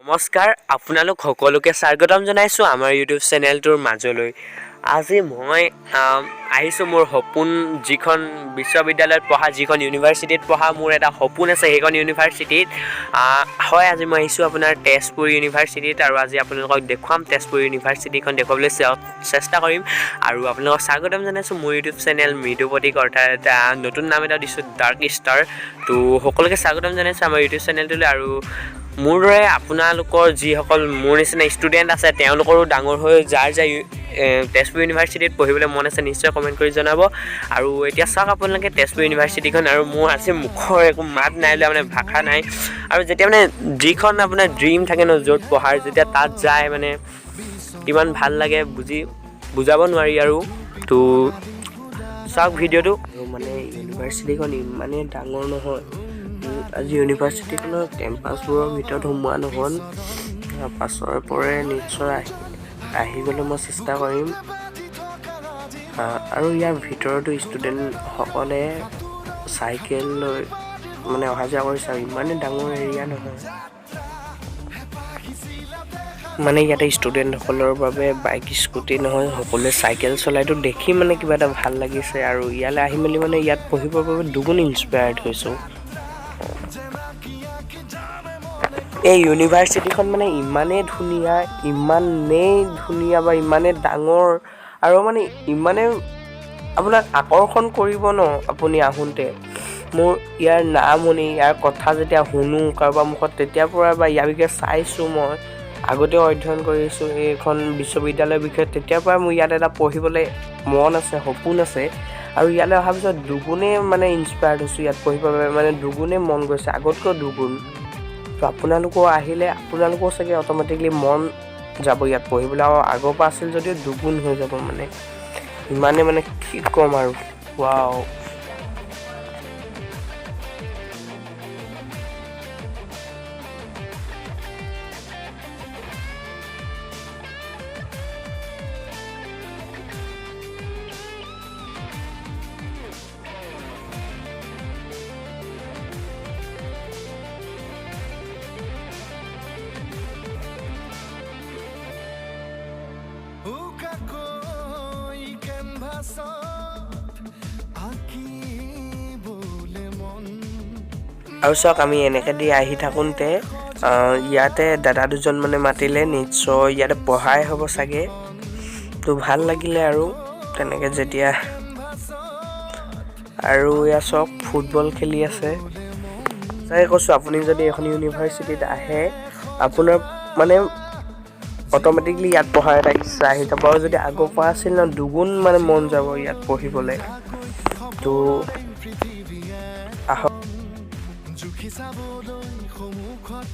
নমস্কাৰ, আপোনালোক সকলোকে স্বাগতম জনাইছোঁ আমাৰ ইউটিউব চেনেলটোৰ মাজলৈ। আজি মই আহিছোঁ মোৰ সপোন যিখন বিশ্ববিদ্যালয়ত পঢ়া, যিখন ইউনিভাৰ্চিটিত পঢ়া মোৰ এটা সপোন আছে, সেইখন ইউনিভাৰ্চিটিত। হয়, আজি মই আহিছোঁ আপোনাৰ তেজপুৰ ইউনিভাৰ্চিটিত আৰু আজি আপোনালোকক দেখুৱাম, তেজপুৰ ইউনিভাৰ্চিটিখন দেখুৱাবলৈ চেষ্টা কৰিম। আৰু আপোনালোকক স্বাগতম জনাইছোঁ মোৰ ইউটিউব চেনেল মৃদু প্ৰতীক, অৰ্থাৎ নতুন নাম এটা দিছোঁ ডাৰ্ক ষ্টাৰ। তো সকলোকে স্বাগতম জনাইছোঁ আমাৰ ইউটিউব চেনেলটোলৈ। আৰু মোৰ দৰে আপোনালোকৰ যিসকল মোৰ নিচিনা ষ্টুডেণ্ট আছে, তেওঁলোকৰো ডাঙৰ হৈ যাৰ যাৰ তেজপুৰ ইউনিভাৰ্চিটিত পঢ়িবলৈ মন আছে, নিশ্চয় কমেণ্ট কৰি জনাব। আৰু এতিয়া চাওক আপোনালোকে তেজপুৰ ইউনিভাৰ্চিটিখন। আৰু মোৰ আজি মুখৰ একো মাত নাই ওলোৱা, মানে ভাষা নাই। আৰু যেতিয়া মানে যিখন আপোনাৰ ড্ৰিম থাকে ন য'ত পঢ়াৰ, যেতিয়া তাত যায়, মানে কিমান ভাল লাগে বুজাব নোৱাৰি। আৰু তো চাওক ভিডিঅ'টো। আৰু মানে ইউনিভাৰ্চিটিখন ইমানেই ডাঙৰ নহয়। আজি ইউনিভাৰ্চিটিখনৰ কেম্পাছবোৰৰ ভিতৰত সোমোৱা নহ'ল। পাছৰ পৰে নিশ্চয় আহিবলৈ মই চেষ্টা কৰিম। আৰু ইয়াৰ ভিতৰতো ষ্টুডেণ্টসকলে চাইকেল লৈ মানে অহা যোৱা কৰিছে। আৰু ইমানেই ডাঙৰ এৰিয়া নহয়, মানে ইয়াতে ষ্টুডেণ্টসকলৰ বাবে বাইক স্কুটি নহয়, সকলোৱে চাইকেল চলাইতো দেখি মানে কিবা এটা ভাল লাগিছে। আৰু ইয়ালৈ আহি মেলি মানে ইয়াত পঢ়িবৰ বাবে দুগুণ ইনস্পায়াৰ্ড হৈছোঁ। এই ইউনিভাৰ্চিটিখন মানে ইমানেই ধুনীয়া, ইমানেই ধুনীয়া বা ইমানেই ডাঙৰ আৰু মানে ইমানেই আপোনাক আকৰ্ষণ কৰিব ন। আপুনি আহোঁতে মোৰ ইয়াৰ নাম শুনি, ইয়াৰ কথা যেতিয়া শুনো কাৰোবাৰ মুখত, তেতিয়াৰ পৰা বা ইয়াৰ বিষয়ে চাইছোঁ, মই আগতেও অধ্যয়ন কৰিছোঁ এইখন বিশ্ববিদ্যালয়ৰ বিষয়ে, তেতিয়াৰ পৰা মোৰ ইয়াত এটা পঢ়িবলৈ মন আছে, সপোন আছে। আৰু ইয়ালৈ অহাৰ পিছত দুগুণেই মানে ইনস্পায়াৰ্ড হৈছোঁ ইয়াত পঢ়িবৰ বাবে, মানে দুগুণেই মন গৈছে, আগতকৈও দুগুণ। তো আপোনালোকো আহিলে আপোনালোকো চাগে অট'মেটিকলি মন যাব ইয়াত পঢ়িবলৈ। আৰু আগৰ পৰা আছিল যদিও দুগুণ হৈ যাব, মানে ইমানেই, মানে কি ক'ম আৰু, ৱাও। উকাকৈ কেনভাছত আঁকিবলে মন। আৰু চাওক, আমি এনেকৈ দি আহি থাকোঁতে ইয়াতে দাদা দুজন মানে মাতিলে, নিশ্চয় ইয়াতে পঢ়াই হ'ব চাগে। তো ভাল লাগিলে আৰু তেনেকৈ যেতিয়া। আৰু ইয়াত চাওক, ফুটবল খেলি আছে। সঁচাকৈ কৈছোঁ, আপুনি যদি এখন ইউনিভাৰ্চিটিত আহে, আপোনাৰ মানে অট'মেটিকলি ইয়াত পঢ়াৰ এটা ইচ্ছা আহি যাব। আৰু যদি আগৰ পৰা আছিল ন, দুগুণ মানে মন যাব ইয়াত পঢ়িবলৈ। তো আহক। জুখি চাবলৈ সন্মুখত।